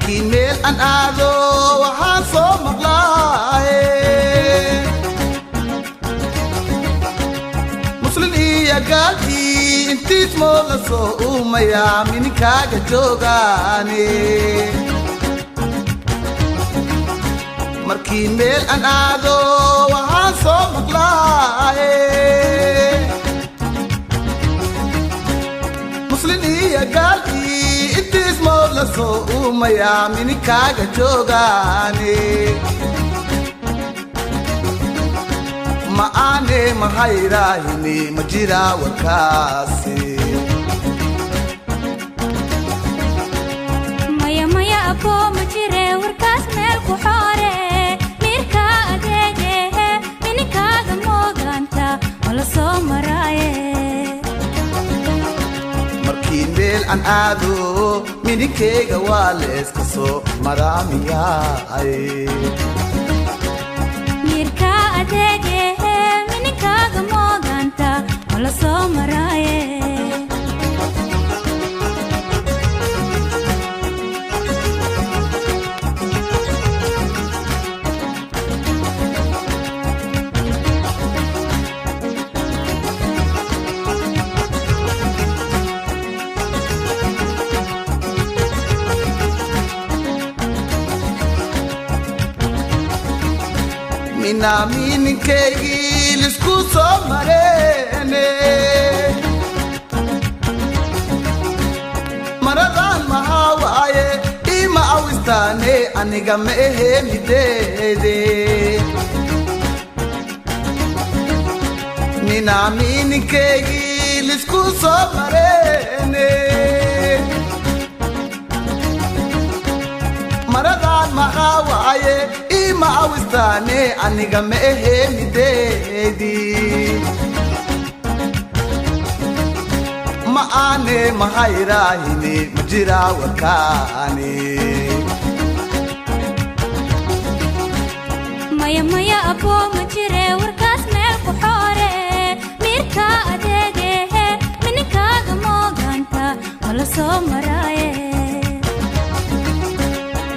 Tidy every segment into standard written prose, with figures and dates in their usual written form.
Markii meel aan aado waxaan soo maqlaaye, Muslin iyo gaalkii intiis moo la soo uumayaa mininkaaga joogaane. Markii meel aan aado waxaan soo maqlaaye, Muslin iyo gaalkii intiis mood la soo uumayaa mininkaaga joogaane. Ma aane mahayraahini, ma jira warkaasi? Maya, maya aboo, ma jire warkaas, meel ku xoore. Miirka adeegehe, mininkaaga moogaanta ma la soo maraaye. Markii meel aan aado mininkeyga waa layska soo maraamiyaay. Miirka adeegehe, mininkaaga moogaanta ma la soo maraaye. Minaa mininkeygii lisku soo mareene, maradan maxaa waaye? Ima awistaane, aniga ma ahe mideede. Minaa mininkeygii lisku soo mareene, maradan maxaa waaye? Ima awistaane, aniga ma ahe mideedi. Ma aane mahayraahini, ma jira warkaani? Maya, maya aboo, ma jire warkaas, meel ku xoore. Miirka adeegehe, mininkaaga moogaanta ma la soo maraaye.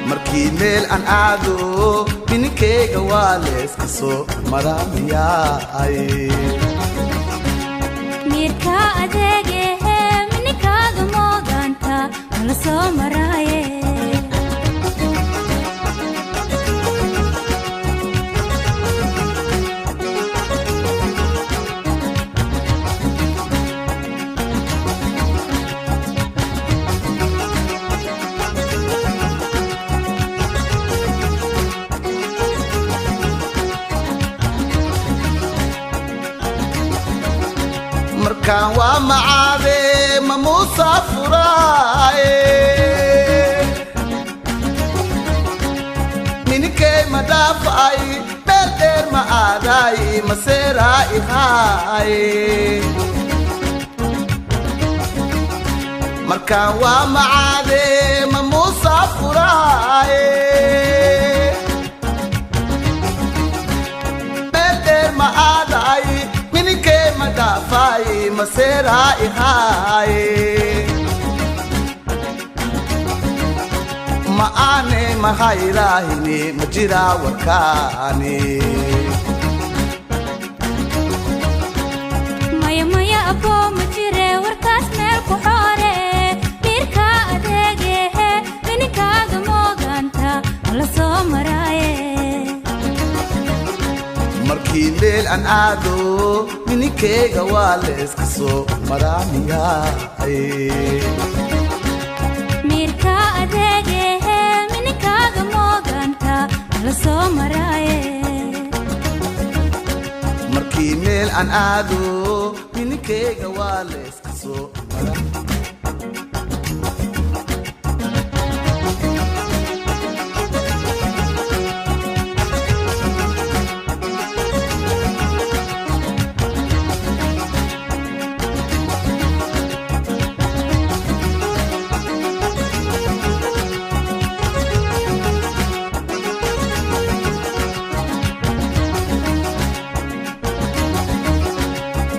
Markii meel aan aado mininkeyga waa layska soo maraamiyaay. Miirka adeegehe, mininkaaga moogaanta ma la soo maraaye. Markaan waa macaade ma musaafuraaye, mininkey ma dhaafay, meel dheer ma aadaay, maseeraa ihaaye. Markaan waa macaade ma musaafuraaye, meel dheer ma aadaay, mininkey ma dhaafay, maseeraa ihaaye. Ma aane mahayraahini, ma jira warkaani? Maya, maya aboo, ma jire warkaas, meel ku xoore. Miirka adeegehe, mininkaaga moogaanta ma la soo maraaye. Markii meel aan aado mininkeyga waa layska soo maraamiyaay. Miirka adeegehe, mininkaaga moogaanta ma la soo maraaye. Markii meel aan aado mininkeyga waa layska soo mara.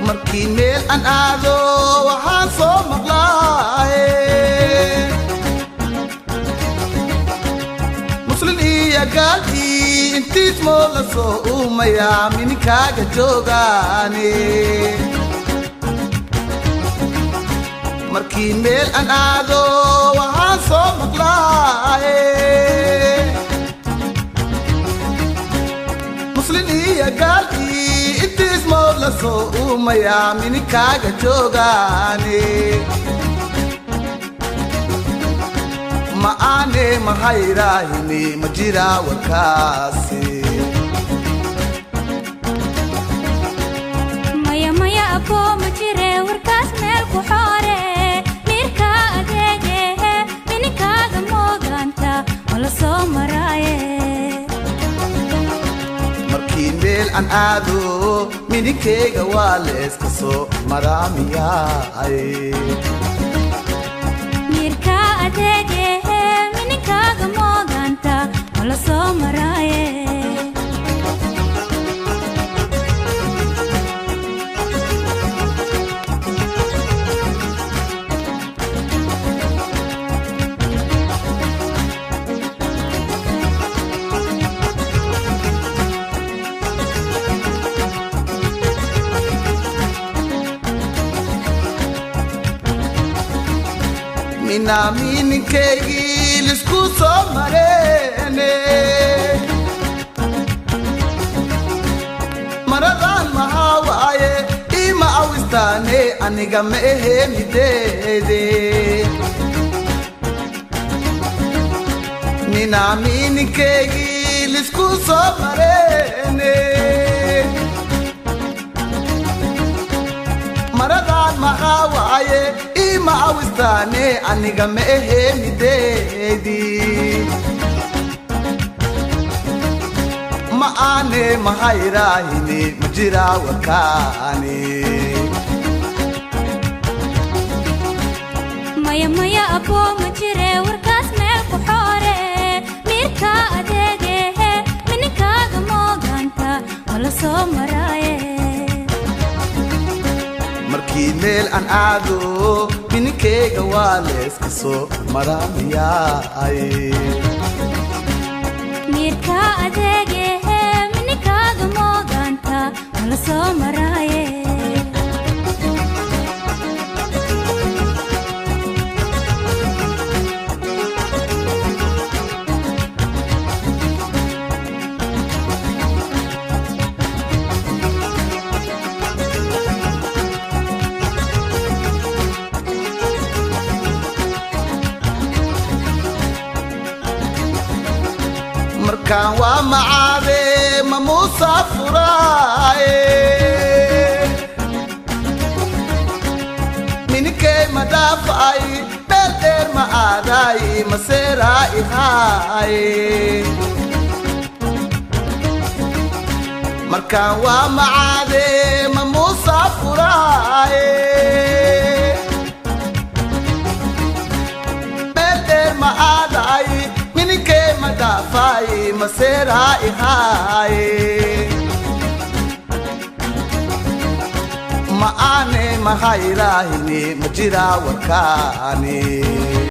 Markii meel aan aado waxaan soo maqlaaye. Muslin iyo gaal intiis moo la soo uumayaa mininkaaga joogaane. Markii meel aan aado waxaan soo maqlaaye, muslin iyo gaal intiis moo la soo uumayaa mininkaaga joogaane. Ma aane mahayraahini, ma jira warkaasi? Maya, maya aboo, ma jire warkaas, meel ku xoore. Miirka adeegehe, mininkaaga mooganta ma la soo maraaye. Markii meel aan aado mininkeyga waa leeska soo maraamiyaay. Miirka adeegehe, mininkaaga mooganta ma la soo maraaye. Minaa mininkeygii lisku soo mareene, maradan maxaa waaye? Ima awistaane, aniga ma ahe mideede. Minaa mininkeygii lisku soo mareene, maradan maxaa waaye? Ima awistaane, aniga ma ahe mideedi. Ma aane mahayraahini, ma jira warkaani? Maya, maya aboo, ma jire warkaas, meel ku xoore. Miirka adeegehe, mininkaaga mooganta ma la soo maraaye. Markii meel aan aado mininkeyga waa leeska soo maraamiyaay. Miirka adeegehe, mininkaaga mooganta ma la soo maraaye. Markaan waa macaade ma musaafuraaye, mininkey ma dhaafay, meel dheer ma aadaay, maseeraa ihaaye. Markaan waa macaade ma musaafuraaye, meel dheer ma aadaay, mininkey ma dhaafay, maseeraa ihaaye. Ma aane mahayraahini, ma jira warkaani?